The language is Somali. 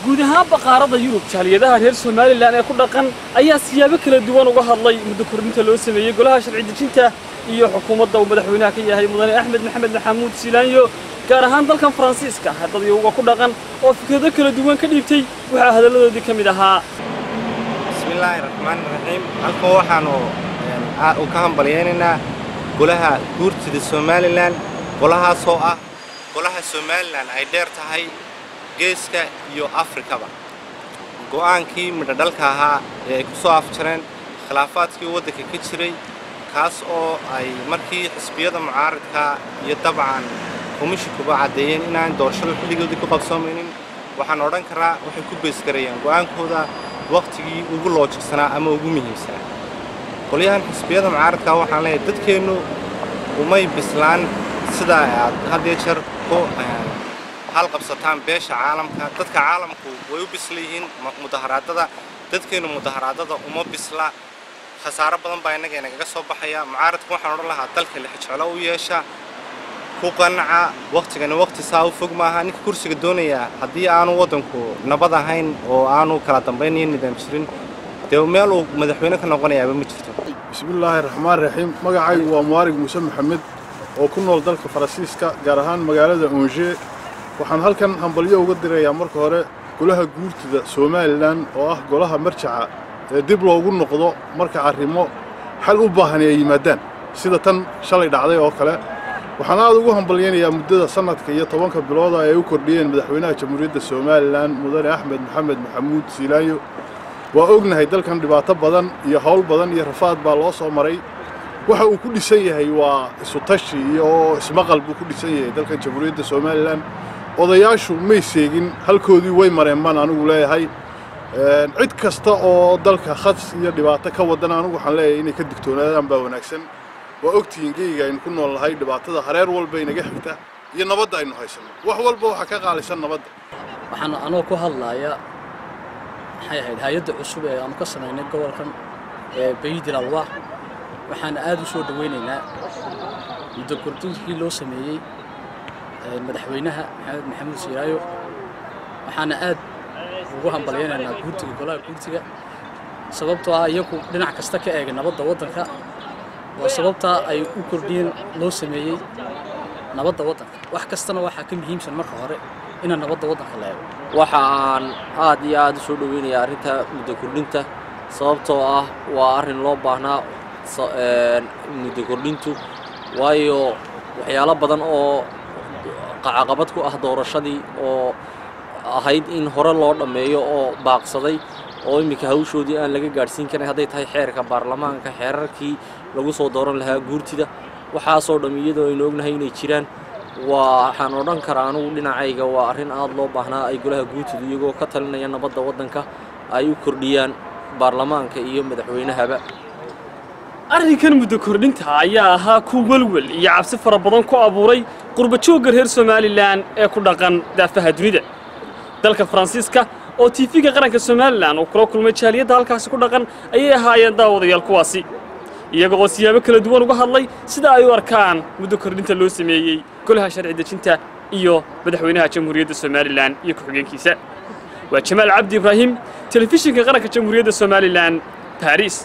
Guud ahaan qaaradda Yurub, jaaliyadaha reer Somaliland ee ku dhaqan ayaa siyaabo kala duwan uga hadlay muddo kordhinta loo sameeyey golaha sharci dejinta iyo xukuumadda uu madaxweynaha ka yahay Mudane Axmed Maxamed Maxamuud Siilaanyo, gaar ahaan dalkan Faransiiska. Dad iyaga ku dhaqan oo fikrado kala duwan ka dhiibtay waxaa hadalladoodii ka mid ahaa: Bismillaahi raxmaani raxiim. Halkan waxaanu u ka hambalyaynaynaa golaha guurtida Somaliland, golahaasoo ah golaha Somaliland ay dheer tahay geeska iyo Afrikaba. Go'aankii midhodhalka ahaa ee ay ku soo afjareen khilaafaadkii waddanka ka jiray, kaas oo ay markii xisbiyada mucaaridka iyo dabcan komishinkuba caddeeyeen inaan doorashada xilligoodii ku qabsoomaynin, waxaan odhan karaa waxay ku beesgarayeen go'aankooda wakhtigii ugu loojigsanaa ama ugu muhiimsanaa. Qolyahan xisbiyada mucaaridka waxaan leeyahay, dadkeennu umay bislaan sida aad had iyo jeer ku halqabsataan beesha caalamka. Dadka caalamku way u bisla yihiin mudaharaadada, dadkeennu mudaharaadada uma bisla. Khasaaro badan baa innaga inagaga soo baxaya. Mucaaradka waxaan odhan lahaa, dalka lixijeclo u yeesha, ku qanaca wakhtigani, wakhti saa u fog maaha. Ninka kursiga doonayaa haddii aanu waddanku nabad ahayn oo aanu kala dambayn iyo nidaam jirin, dee meel uu madaxweyne ka noqonayaaba ma jirto. Bismillaahi raxmaan raxiim. Magacaygu waa Muwaarig Muuse Maxamed oo ku nool dalka Faransiiska, gaar ahaan magaalada Onge. Waxaan halkan hambalyo uga dirayaa marka hore golaha guurtida Somaliland, oo ah golaha marjaca ee dib loogu noqdo marka arrimo xal u baahan ay yimaadaan, sida tan shalay dhacday oo kale. Waxaan aad ugu hambalyaynayaa muddada sanadka iyo 10ka bilooda ay u kordhiyeen madaxweynaha Jamhuuriyadda Somaliland, Mudane Axmed Maxamed Maxamuud Siilaanyo. Waa ognahay dalkan dhibaato badan iyo hawl badan iyo rafaad baa loo soo maray. Waxa uu ku dhisan yahay waa isu tashi iyo ismaqal buu ku dhisan yahay dalkan Jamhuuriyadda Somaliland. Odayaashu may seegin, halkoodii way mareen baan anigu leeyahay. Cid kasta oo dalka khas iyo dhibaato ka wadana anigu waxaan leeyahay inay ka digtoonaadaan baa wanaagsan. Waa ogtihiin geyga aynu ku nool nahay dhibaatada hareer walba inaga xigta iyo nabadda aynu haysanno. Wax walba waxaa ka qaalisan nabadda. Waxaan anoo ku hadlaaya, maxay ahayd, hay-adda cusub ee aanu ka samaynay gobolkan ee Bayidil Alwaax, waxaan aad u soo dhawaynaynaa muddo kordhinkii loo sameeyey madaxweynaha Maxamed Maxamuud Siiraayo. Waxaana aad ugu hambalyaynaynaa guurtiga, golaha guurtiga, sababtoo ah iyagu dhinac kasta ka eegay nabadda waddanka. Waa sababtaa ay u kordhiyeen loo sameeyey nabadda waddanka. Wax kastana waxaa ka muhiimsan marka hore inaan nabadda waddanka la eego. Waxa aan aad iyo aad u soo dhoweynayaa arrinta muddo kordhinta, sababtoo ah waa arrin loo baahnaa muddo kordhintu, waayo waxyaalo badan oo caqabad ku ah doorashadii oo ahayd in hore loo dhammeeyo oo baaqsaday oo iminka hawshoodii aan laga gaadhsiin karin, hadday tahay xeerka baarlamaanka, xeerarkii lagu soo dooran lahaa guurtida, waxaasoo dham iyadoo aynu ognahay inay jiraan, waxaan odhan karaa anugu dhinacayga waa arrin aad loo baahnaa ay golaha guurtidu iyagoo ka talinaya nabadda waddanka ay u kordhiyaan baarlamaanka iyo madaxweynahaba. Arrinkan muddo kordhinta ayaa ahaa ku welwel iyo cabsi fara badan ku abuuray qurba joogga reer Somaliland ee ku dhaqan daafaha dunida. Dalka Faransiiska oo TV-ga qaranka Somaliland uu kula kulmay jaaliyadda halkaasi ku dhaqan ayay ahaayeen daawadayaal kuwaasi, iyaga oo siyaabo kala duwan uga hadlay sida ay u arkaan muddo kordhinta loo sameeyey golaha sharci dejinta iyo madaxweynaha Jamhuuriyadda Somaliland iyo ku-xigeenkiisa. Waa Jamaal Cabdi Ibraahim, Telefishinka Qaranka Jamhuuriyadda Somaliland, Baris.